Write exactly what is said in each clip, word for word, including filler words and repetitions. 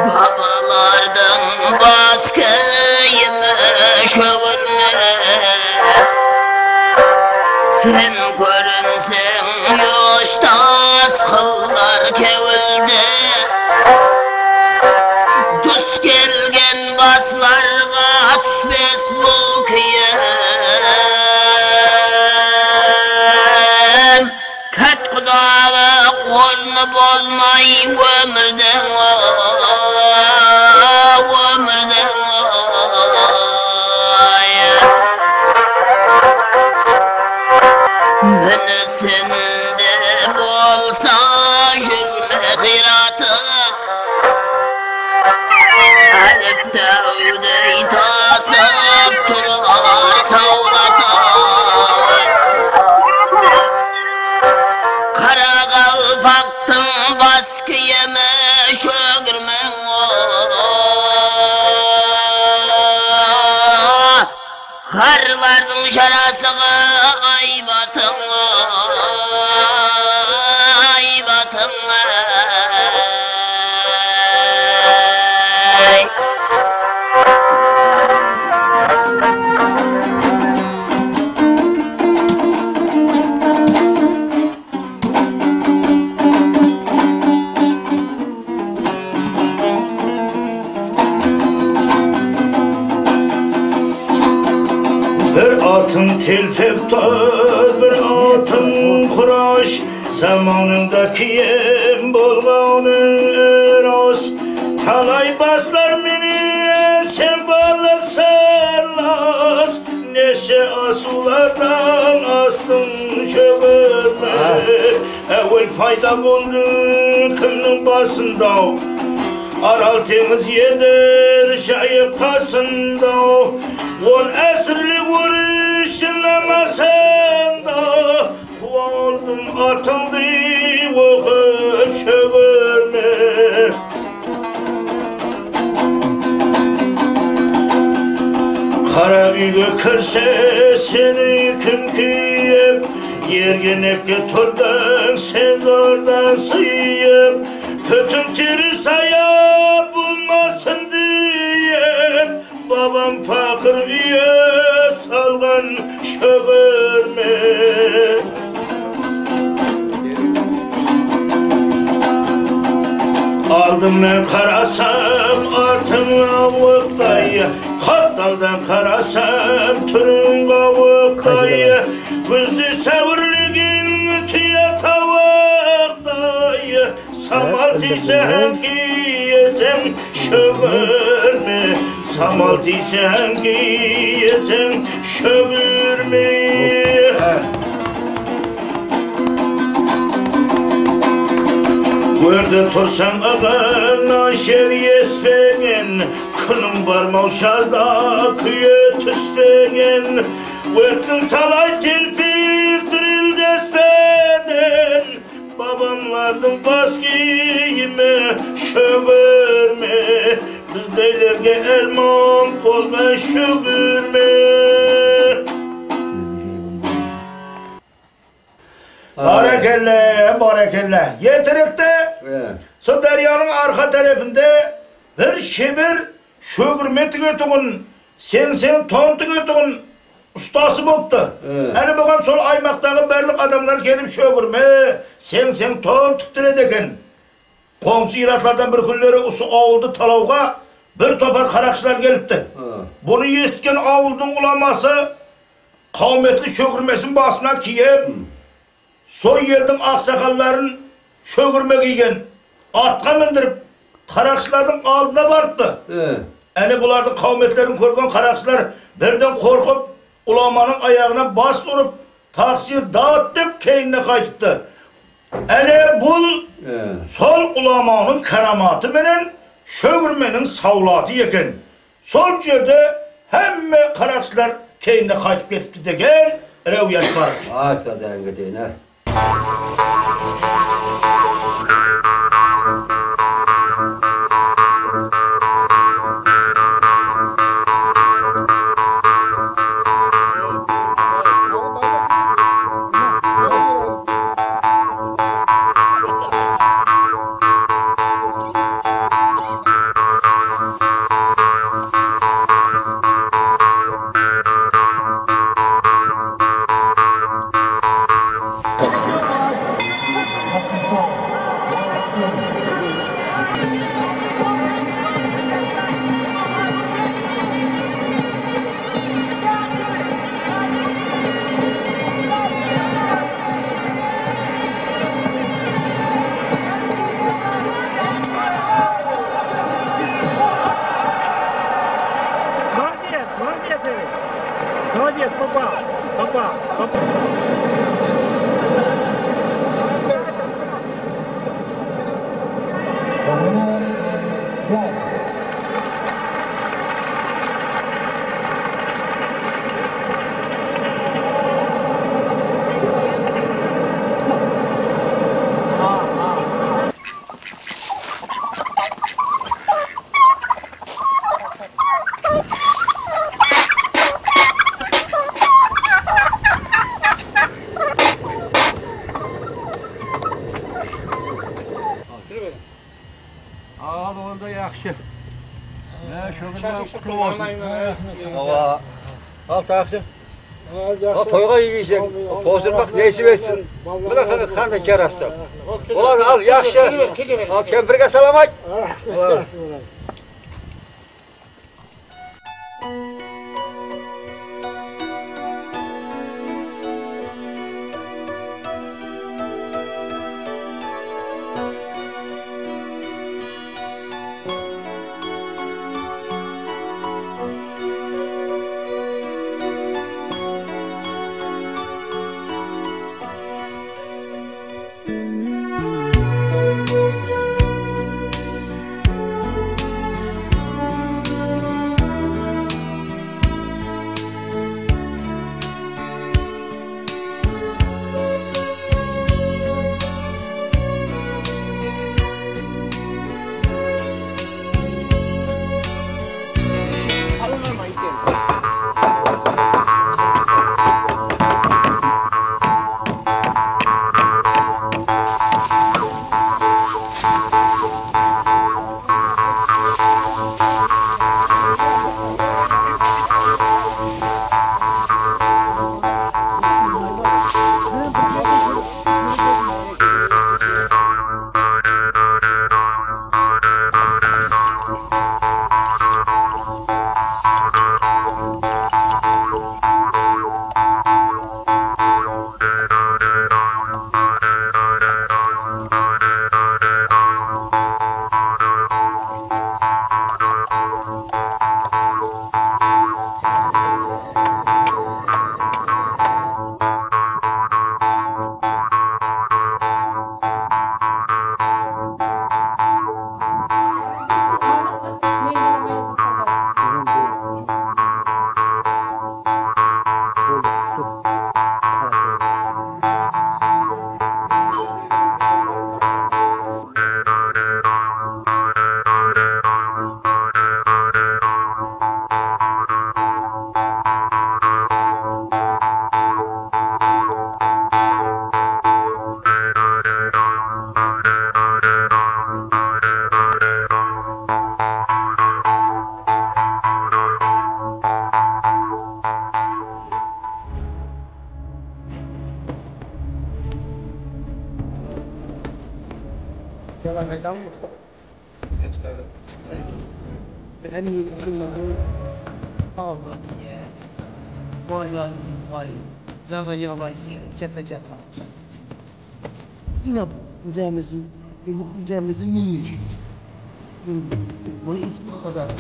Babalardıń bas kiyimi shógirme. Sen kórinseń, yoshtas qıllar kewilde. Dus kelgen baslarǵa túspes bul kiyim. Kát qudalıq ornı bolmay ómirdiń, ómirdiń. Minisinde bolsa júrme qıyratı. Álif táwdey tasıp turar sawlatı. Qaraqalpaqtıń bas kiyimi shógirme. Ǵarrılardıń jarasıǵı aybatıń, aybatıń, ay. Bir atım telpek toz, bir atım qurash, zamanında kiyim bolǵanı ros. Talay baslar menen sen bolıpsań los. Neshe asıwlardan astıń shógirme. Áwel payda boldı kimniń basında-aw? Aral teńiz eder jayıq qasında-aw. On ásirlik óris jırlamasında. Quwandım atıńdı oqıp shógirme. Qara úyge kirse seni kim kiyip, ergenekke turdıń sen zordan sıyıp, pútin teri saya bolmasın deyip, babam paqır úye salǵan shógirme. Aldıńnan qarasam, artıń awıqtay, qaptaldan qarasam, túriń ǵawıqtay. Gúzde sáwirlegen túye tawıqtay. Samal tiyse háń kiyeseń, shógirme. Samal tiyse háń kiyeseń, shógirme. Órde tursań, ıǵınan jer espegen, kúniń barmaw jazda kúye túspegen. Óttiń talay telpek dirildespeden, babamlardıń bas kiyimi shógirme, bizdeylerge árman bolǵan shógirme. Bárekella, bárekella. Erterekte sol dáryanıń arqa tárepinde bir sheber shógirme tigetuǵın, seńseń ton tigetuǵın ustası bolıptı. Áne, buǵan sol aymaqtaǵı bárlik adamlar kelip shógirme, seńseń ton tiktiredi eken. Qońsı iratlardan bir kúnleri usı awıldı talawǵa bir topar qaraqshılar kelipti. Bunı esitken awıldıń ulaması qáwmetli shógirmesin basına kiyip, sol eldiń aqsaqalların shógirme kiygen atqa mindirip, qaraqshılardıń aldına barıptı. Áne, bulardıń qáwmetlerin kórgen qaraqshılar birden qorqıp, ulamanıń ayaǵına bas urıp, taqsir daat dep keynine qaytıptı. Áne, bul sol ulamanıń káramatı menen shógirmeniń sawlatı eken. Sol jerde hámme qaraqshılar keynine qaytıp ketipti degen ráwiyat bar. Ay, sodayın keteyin, á. Al, onda yaqshı. Mine, shógirdiń qutlı bolsın. Awa. Al, taqsım. Al, toyǵa iygiysen, qosırmaq nesip etsin. Mine, qana, qanday jarastı. Olar al, yaqshı. Al, kempirge salam ayt. Vay, vay, vay. Vay, vay, vay. Kette, kette. Inan, územiz, územiz milliy. Bunı ismi Qazaq.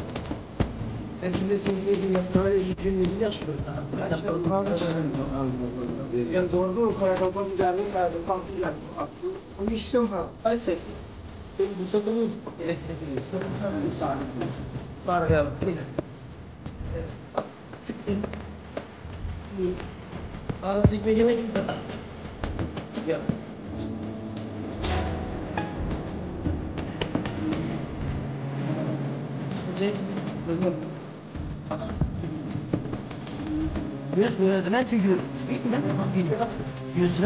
Endi shunday sen endi yasnavali uchun yaxshi bir. Endi doğru, Qaraqalpaq jillarning ba'zi farqlı. Uy ishim ha. Qaysi? Sen bu soqırın. Sarı. Sarı sikmegen ekan. Ya. Yuz, yuz, yuz, yuz, yuz, yuz, yuz,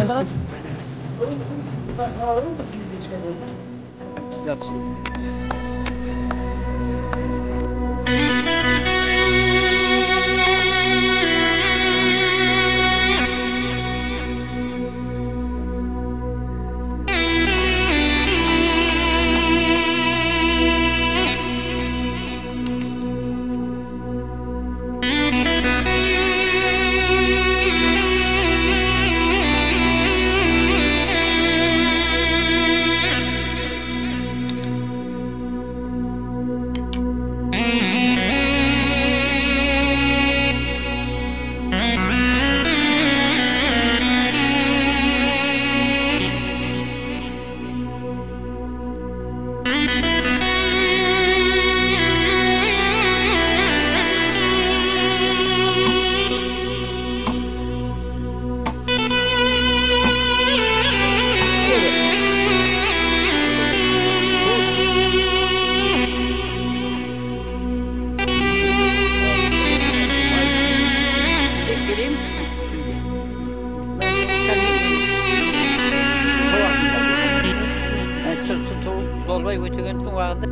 Bılay ótegen soń waqıtı.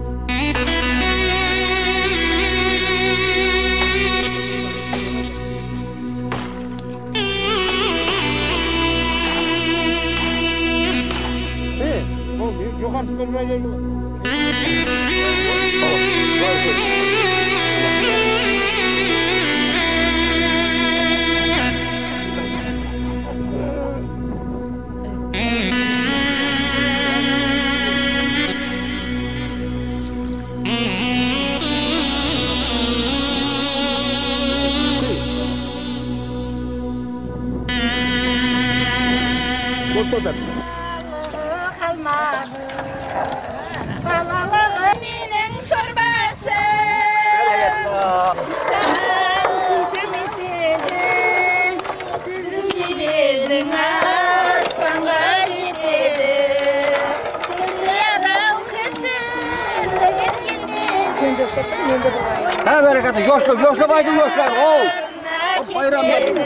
Joqarısı bir Toqtadı. Balalıǵı meniń sorbası. Sen kúysemeseler, dúzim keledi, aspanǵa jetedi. Kózler-aw, kózler, kózler. Sen joqsattın, men de bılay. Há, bárekella, joqsap, joqsap aytıń, joqsap. Ow! Bayram, bayram.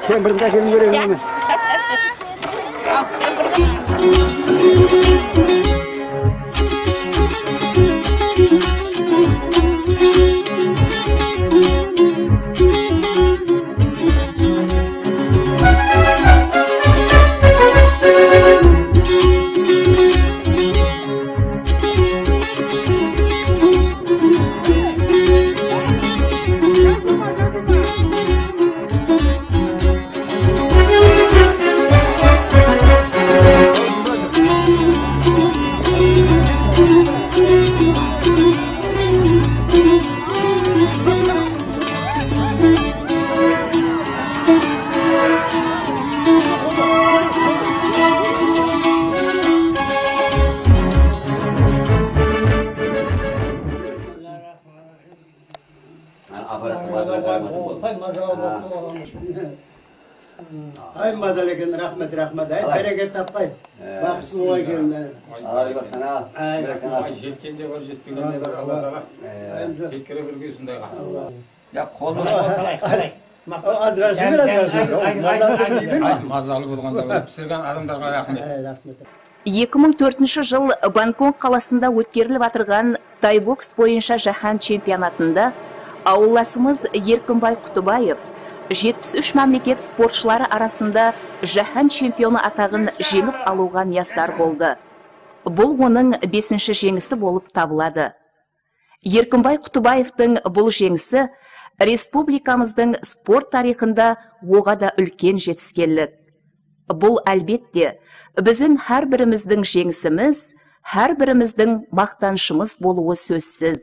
Sen birinci kelin bereyim mi? Apparatı barına qaramatın bol. Ay, mazal eken, raxmet, raxmet. Ay, báreket tapqay. Baxıtlı bolıp keliń. Ay, jetkende bir, jetpegende bir, Alla taala ketkere birge usındayǵa. Ya, qolına qalay, qalay. Azırasıp ber, azırasıp ber. Ay, mazalı bolǵanda bir pisirgen adamlarǵa raxmet. Ay, raxmet. Eki mıń tórtinshi jıl Bangkok qalasında ótkerilip atırǵan tay-boks boyınsha jáhán chempionatında awıllasımız Erkinbay Qutıbaev jetpis úsh mámleket sportshıları arasında jáhán chempionı ataǵın jeńip alıwǵa miyasar boldı. Bul onıń besinshi jeńisi bolıp tabıladı. Erkinbay Qutıbaevtıń bul jeńisi respublikamızdıń sport tariyxında oǵada úlken jetiskenlik. Bul, álbette, biziń hár birimizdiń jeńisimiz, hár birimizdiń maqtanıshımız bolıwı sózsiz.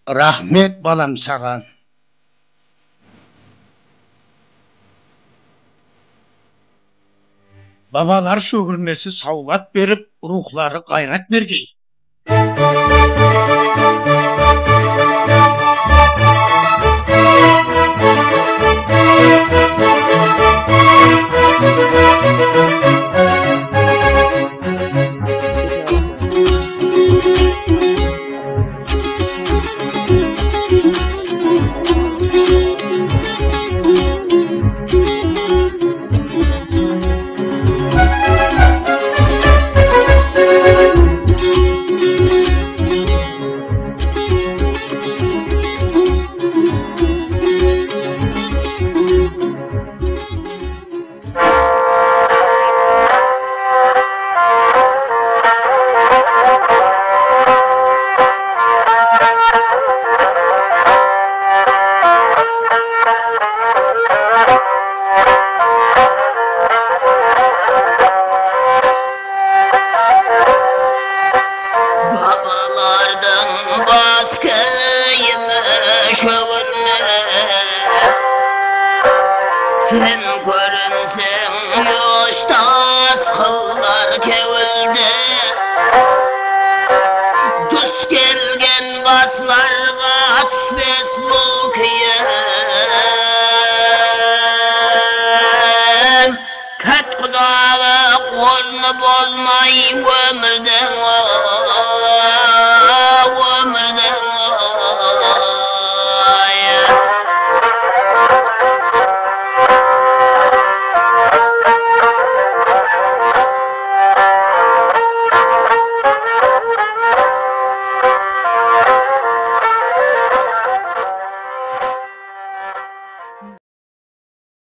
Raxmet, balam, saǵan. Babalar shógirmesi sawlat berip, ruwxları ǵayrat bergey. Babalardıń bas kiyimi shógirme. Sen kórinseń, yoshtas qıllar kewilde. Dus kelgen baslarǵa túspes bul kiyim. Kát qudalıq ornı bolmay ómirdiń